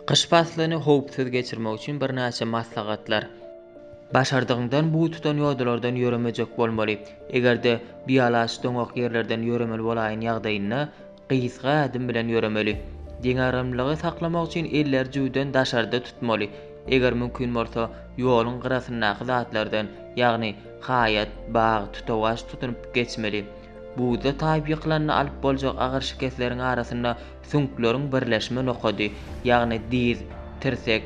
Gyş paslyny howpsuz geçirmek üçin birnäçe maslahatlar. Başardygyňdan buz tutan ýodalardan ýöremejek bolmaly. Eger-de bialaç doňak ýerlerden ýöremeli bolaýan ýagdaýynda, gysga ädim bilen ýöremeli. Deňagramlylygy saklamak üçin elleri jübüden daşarda tutmaly. Eger mümkin bolsa, ýoluň gyrasyndaky zatlardan, ýagny haýat, bag, tutawaç tutunyp geçmeli. Buzda taýyp ýykylanda alyp boljak agyr şikesleriň arasynda süňkleriň birleşme nokady, ýagny dyz, tirsek,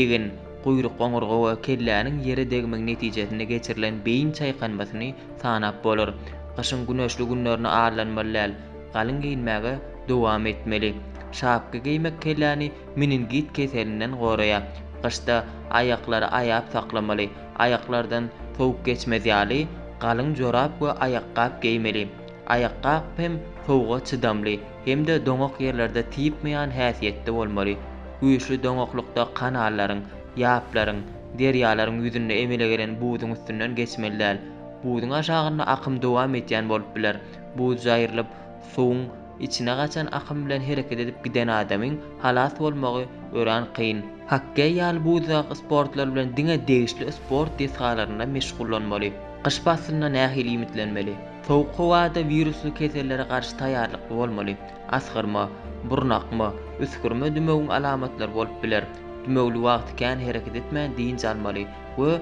egin, guýruk oňurga we kelläniň ýere degmegi netijesinde geçirilen beýin çaýkanmasyny sanap bolar. Gyşyň güneşli günlerine aldanmaly däl, galyň geýinmäge dowam etmeli. Şapka geýmek kelläni meningit keselinden goraýar. Gyşda aýaklary aýap saklamaly. Aýaklardan sowuk geçmez ýaly, galyň jorap we aýakgap geýmeli. Aýakgap hem sowuga çydamly hem-de doňak ýerlerde typmaýan häsiýetde bolmaly. Güýçli doňaklykda kanallaryň, ýaplaryň, derýalaryň ýüzünde emele gelen buzuň üstünden geçmeli däl. Buzuň aşagynda akym dowam edýän bolup biler. Buz jaýrylyp, suwuň içine gaçan akym bilen hereket edip giden adamyň halas bolmagy örän kyn. Hokkeý ýaly buzdaky sportlar bilen diňe degişli sport desgalarynda meşgullanmaly. Gyş paslynda nähili iýmitlenmeli? Sowuk howada wirusly kesellere garşy taýýarlykly bolmaly. Asgyrma, burun akma, üsgürme dümewiň alamatlary bolup biler. Dümewli wagty kän hereket etmän dynç almaly we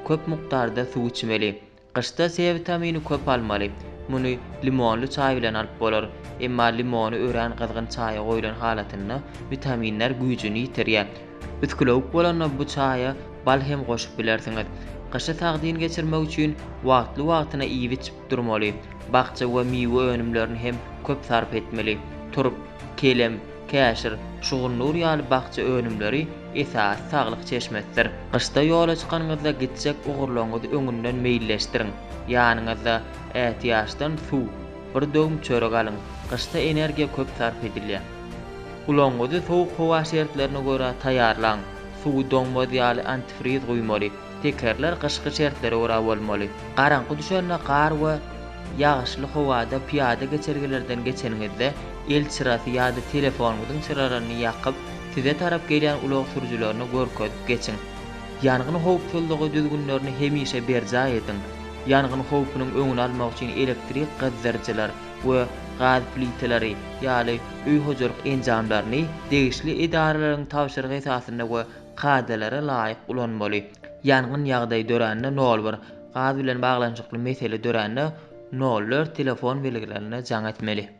köp mukdarda suw içmeli. Gyşda C witamini köp almaly. Muny limonly çaý bilen alyp bolar. Emma limony örän gyzgyn çaýa goýlan halatynda witaminler güýjüni ýitirýär. Üsgülewük bolanda bu çaýa bal hem goşup bilersiňiz. Gyşy sagdyn geçirmek üçin wagtly-wagtyna iýip-içip durmaly. Bakja we miwe önümlerini hem köp sarp etmeli. Turp, kelem, käşir, şugundyr ýaly bakja önümleri esasy saglyk çeşmesidir. Gyşda ýola çykanyňyzda gitjek ugurlaryňyzy öňünden meýilleşdiriň. Ýanyňyzda ätiýaçdan suw, bir döwüm çörek alyň. Gyşda energiýa köp sarp edilýär. Ulagyňyzy sowuk howa şertlerine görä taýýarlaň. Suwy doňmaz ýaly antifriz guýmaly. Tekerler gyşky şertlere görä bolmaly. Garaňky düşende gar we ýagyşly howada pyýada geçelgelerden geçeniňizde el çyrasy ýa-da telefonyňyzyň çyralaryny ýakyp, size tarap gelýän ulag sürüjilerine görkezip geçiň. Ýangyn howpsuzlygy düzgünlerini hemişe berjaý ediň. Ýangyn howpunyň öňüni almak üçin elektrik gyzdyryjylar we gaz plitalary ýaly öý hojalyk enjamlaryny degişli edaralaryň tabşyrygy esasynda we kadalara laýyk ulanmaly. Ýangyn ýagdaýy dörände nol bir, gaz bilen baglanyşykly mesele dörände nol dört telefon belgilerine jaň etmeli.